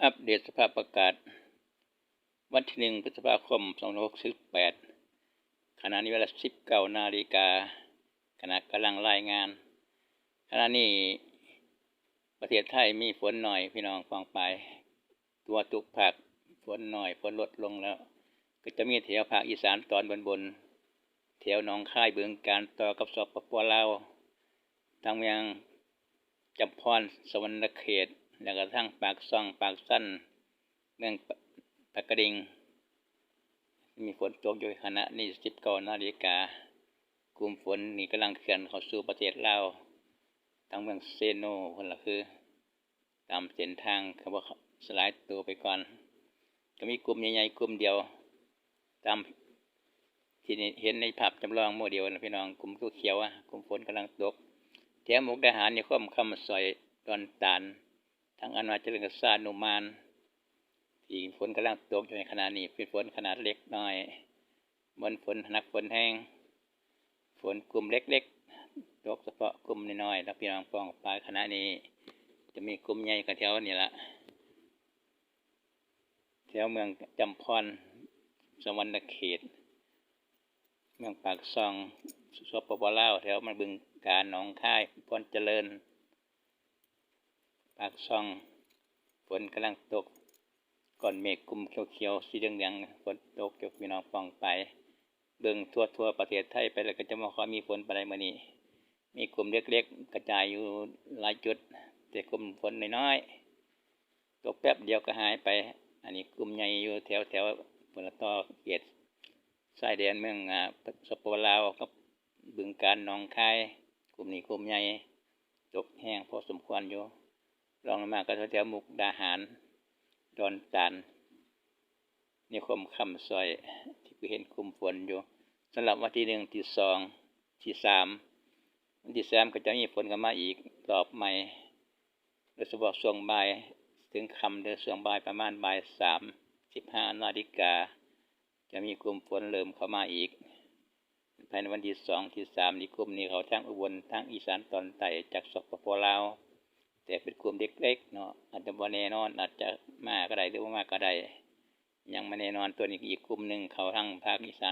ອັບເດດສະພາບອາກາດ ວັນທີໜຶ່ງ ພຶດສະພາຄົມ ສອງພັນຫົກສິບແປດ ຂະນະນີ້ເວລາ ສິບເກົ້ານາລິກາ ຂະນະກຳລັງລາຍງານ ຂະນະນີ້ປະເທດໄທມີຝົນໜ້ອຍ ພີ່ນ້ອງປ້ອງປາຍ ທົ່ວທຸກພາກ ຝົນໜ້ອຍ ຝົນລົດລົງແລ້ວ ກໍຈະມີແຖວພາກອີສານຕອນບົນໆ ແຖວໜອງຄາຍ ບຶງການ ຕໍ່ກັບ ສປປ ລາວ ທາງເມືອງຈຳພອນ ສະຫວັນນະເຂດ ແລ້ວກໍທາງປາກຊ່ອງ ປາກຊັນ ເມືອງປະ ປາກກະດິງ ມີຝົນຕົກຢູ່ຂະນະນີ້ ສິບເກົ້ານາລິກາ ກຸ່ມຝົນນີ້ກຳລັງເຄື່ອນເຂົ້າສູ່ປະເທດລາວ ທາງເມືອງເຊໂນພຸ້ນລະ ຄື ຕາມເສັ້ນທາງ ເຂົາບໍ່ສະຫຼາຍໂຕໄປກ່ອນ ກໍມີກຸ່ມໃຫຍ່ໆກຸ່ມດຽວ ຕາມທີ່ເຫັນໃນພາບຈຳລອງໂມເດວນະ ພີ່ນ້ອງ ກຸ່ມຂຽວໆ ອະ ກຸ່ມຝົນກຳລັງຕົກ ແຖວມຸກດາຫານ ນິຄົມຄຳສອຍ ດອນຕານ ທາງອານວາຈະເລີນ ກະຊານຸມານ ທີ່ຝົນກຳລັງຕົກຢູ່ໃນຂະນະນີ້ ເປັນຝົນຂະໜາດເລັກນ້ອຍ ບໍ່ແມ່ນຝົນໜັກຝົນແຮງ ຝົນກຸ່ມເລັກໆ ຕົກສະເພາະກຸ່ມນ້ອຍໆ ແລ້ວ ພີ່ນ້ອງປ້ອງປາຍ ຂະນະນີ້ຈະມີກຸ່ມໃຫຍ່ກວ່າແຖວນີ້ລະ ແຖວເມືອງຈຳພອນ ສະຫວັນນະເຂດ ເມືອງປາກຊ່ອງ ສປປ ລາວ ແຖວເມືອງບຶງການ ໜອງຄາຍ ພອນຈະເລີນ ປາກຊ່ອງ ຝົນກຳລັງຕົກ ກ້ອນເມກກຸ່ມຂຽວໆ ສີເຫຼືອງໆ ຝົນຕົກຢູ່ ພີ່ນ້ອງປ້ອງປາຍ ເບິ່ງທົ່ວໆປະເທດໄທໄປແລ້ວ ກໍຈະບໍ່ຄ່ອຍມີຝົນປານໃດມື້ນີ້ ມີກຸ່ມເລັກໆ ກະຈາຍຢູ່ຫຼາຍຈຸດ ແຕ່ກຸ່ມຝົນນ້ອຍໆ ຕົກແປັບດຽວກໍຫາຍໄປ ອັນນີ້ກຸ່ມໃຫຍ່ຢູ່ແຖວໆ ພຸ້ນລະ ຕໍ່ເຂດຊາຍແດນເມືອງ ອາ ສປປ ລາວ ກັບບຶງການ ໜອງຄາຍ ກຸ່ມນີ້ກຸ່ມໃຫຍ່ ຕົກແຮງພໍສົມຄວນຢູ່ ລອງລົງມາກໍແຖວໆ ມຸກດາຫານ ດອນຕານ ນິຄົມຄຳສອຍ ທີ່ເຫັນກຸ່ມຝົນຢູ່ ສຳລັບວັນທີໜຶ່ງ ທີສອງ ທີສາມ ວັນທີສາມ ກໍຈະມີຝົນເຂົ້າມາອີກລອບໃໝ່ ໂດຍສະເພາະຊ່ວງບ່າຍເຖິງຄ່ຳ ຫຼື ຊ່ວງບ່າຍປະມານບ່າຍສາມ ສິບຫ້ານາລິກາ ຈະມີກຸ່ມຝົນເລີ່ມເຂົ້າມາອີກ ພາຍໃນວັນທີສອງ ທີສາມ ນີ້ ກຸ່ມນີ້ເຂົ້າທາງອຸບົນ ທາງອີສານຕອນໃຕ້ ຈາກ ສປປ ລາວ ແຕ່ເປັນກຸ່ມເລັກໆເນາະ ອາດຈະບໍ່ແນ່ນອນ ອາດຈະມາກໍໄດ້ ຫຼື ບໍ່ມາກໍໄດ້ ຍັງບໍ່ແນ່ນອນ ຕົວນີ້ອີກກຸ່ມໜຶ່ງເຂົ້າທາງພາກອີສານ